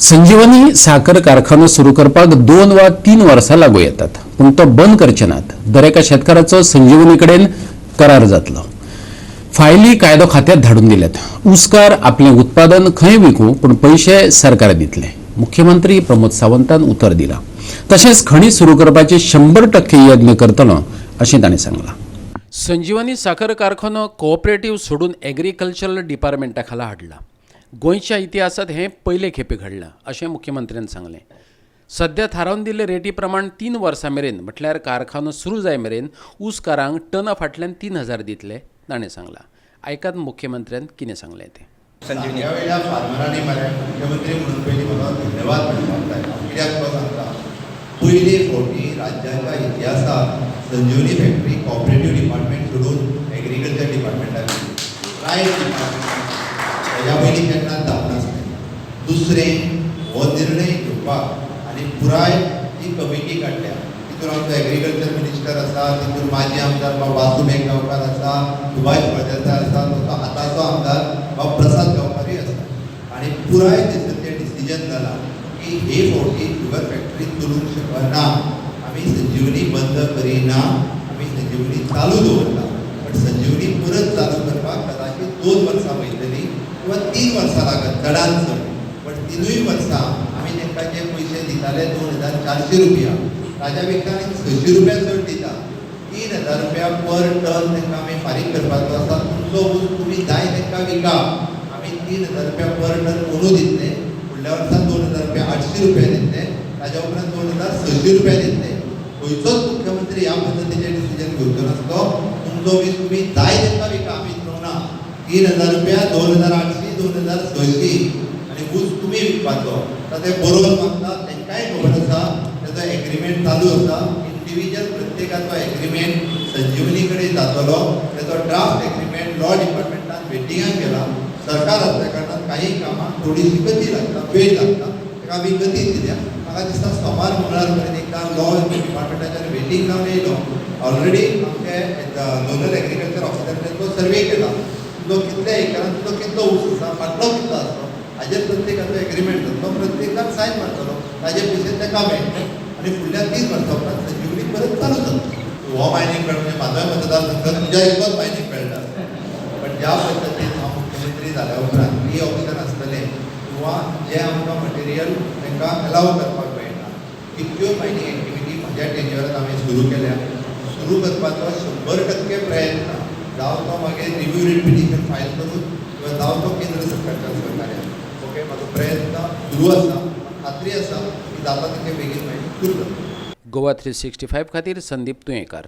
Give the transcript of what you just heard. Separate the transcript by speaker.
Speaker 1: संजीवनी साखर कारखानो सुरू करपाक 2 वा 3 वर्सां लागू येतात, पूण तो बंद करचे नात. दरेका शेतकाराचो संजीवनी कडेन करार जातलो. फायली कायदो खात्यात धाडून दिल्यात. ऊसकार आपलें उत्पादन खंय विकूं, पूण पयशे सरकार दितले. मुख्यमंत्री प्रमोद सावंतान उतर दिलां. तशेंच खणी सुरू करपाचे 100% यत्न करतलो अशें तांणी सांगलां. संजीवनी साखर कारखानो कोऑपरेटीव सोडून एग्रीकल्चरल डिपार्टमेंटा खाला हाडला. गोंयच्या इतिहासात हें पयले खेपे घडलां अशें मुख्यमंत्र्यान सांगलें. सध्या थारावन दिल्ले रेटी प्रमाण 3 वर्सां मेरेन, म्हटल्यार कारखानो सुरू जाय मेरेन ऊसकारांक टना फाटल्यान 3000 दितले, ताणें सांगलां. आयकात मुख्यमंत्र्यान कितें सांगलें तें.
Speaker 2: संजीवनी.
Speaker 3: ह्या वेळार फार्मरांनी मरे, मुख्यमंत्री म्हणून पयलीं म्हाका धन्यवाद म्हणपाक जाय. हांव कित्याक तो सांगता, पयले फावटी राज्याच्या इतिहासात संजीवनी फॅक्टरी कॉपरेटीव डिपार्टमेंट सोडून एग्रीकल्चर डिपार्टमेंटाक, रायस डिपार्टमेंटाक. हेज्या पयलीं केन्नाच जावंक नासलें. दुसरें, हो निर्णय घेवपाक आनी पुराय जी कमिटी काडल्या, तितून आमचो एग्रीकल्चर मिनिस्टर आसा, तितून माजी आमदार बाब वासू नायक गांवकार आसा, सुभाष फळदेसाय आसा, तसो आतांचो आमदार बाब प्रसाद गांवकारूय आसा आनी पुराय थंयसर तें डिसिजन जालां की हे फावटी शुगर फॅक्टरी चलूंक शकना. आमी संजीवनी बंद करिना, आमी संजीवनी चालू दवरता, पण संजीवनी परत चालू करपाक कदाचित 2 वर्सां वयतली किंवा 3 वर्सां लागत चडान चड. पण 3यूय वर्सां आमी तांकां जे पयशे दिताले 2400 रुपया, ताज्या पेक्षा आनी 600 रुपया चड दिता. 3000 रुपया पर टन तांकां आमी फारीक करपाचो आसा. तुमचो ऊस तुमी जाय तांकां विका. आमी 3000 रुपया पर टन अंदू दितले, फुडल्या वर्सा 2000 रुपया 800 रुपया दितले, ताज्या उपरांत 2600 रुपया दितले. खंयचोच मुख्यमंत्री ह्या पद्दतीचें डिसिजन घेवचो नासलो. तुमचो वीस तुमी जाय तांकां विका, आमी विचारूंक ना. 3000 रुपया, 2800, 2600 आनी ऊस तुमी विकपाचो. आतां ते बरोवन मागता, तांकांय खबर आसा. तेजो एग्रीमेंट चालू आसा. इंडिविज्युअल प्रत्येकाचो एग्रीमेंट संजीवनी कडेन जातलो. तेजो ड्राफ्ट एग्रीमेंट लॉ डिपार्टमेंटान मिटिंगाक गेला. सरकार आसल्या कारणान काही कामां थोडीशी गती लागता, वेळ लागता. ताका आमी गती दिल्या. म्हाका दिसता सोमार मंगळार मेरेन एकदां लॉ डिपार्टमेंटाच्यान वेटींग जावन येयलो. ऑलरेडी आमचे झोनल एग्रीकल्चर ऑफिसरांनी तो सर्वे केला. तुजो कितल्या एकरान तुजो कितलो ऊस आसा, फाटलो कितलो आसलो, हाजेर प्रत्येकाचो एग्रीमेंट जातलो. प्रत्येकान सायन मारतलो, ताजे पयशे ताका मेळटले आनी फुडल्या 3 वर्सां उपरांत संजीवनी परत चालू जातलो. हो मायनींग बेल्ट म्हणजे म्हाजोय मतदारसंघ तुज्या इतलोच मायनींग बेल्ट आसा. पण ज्या पद्दतीन हांव मुख्यमंत्री जाल्या उपरांत ई ऑप्शन आसतलें किंवा जें आमकां मटेरियल तांकां अलाव करपाक मेळटा, तितक्यो मायनींग एक्टिविटी म्हज्या टेन्युअरात हांवें सुरू केल्या. सुरू करपाचो 100% प्रयत्न, जावं तो मागीर रिव्यू रीट पिटिशन फायल करून किंवा जावं तो केंद्र सरकारच्या सहकार्यान, ओके, म्हाजो प्रयत्न सुरू आसा. खात्री आसा की जाता तितके बेगीन मायनींग सुरू जातलें.
Speaker 1: गोवा 365 खातीर संदीप तुयेंकार.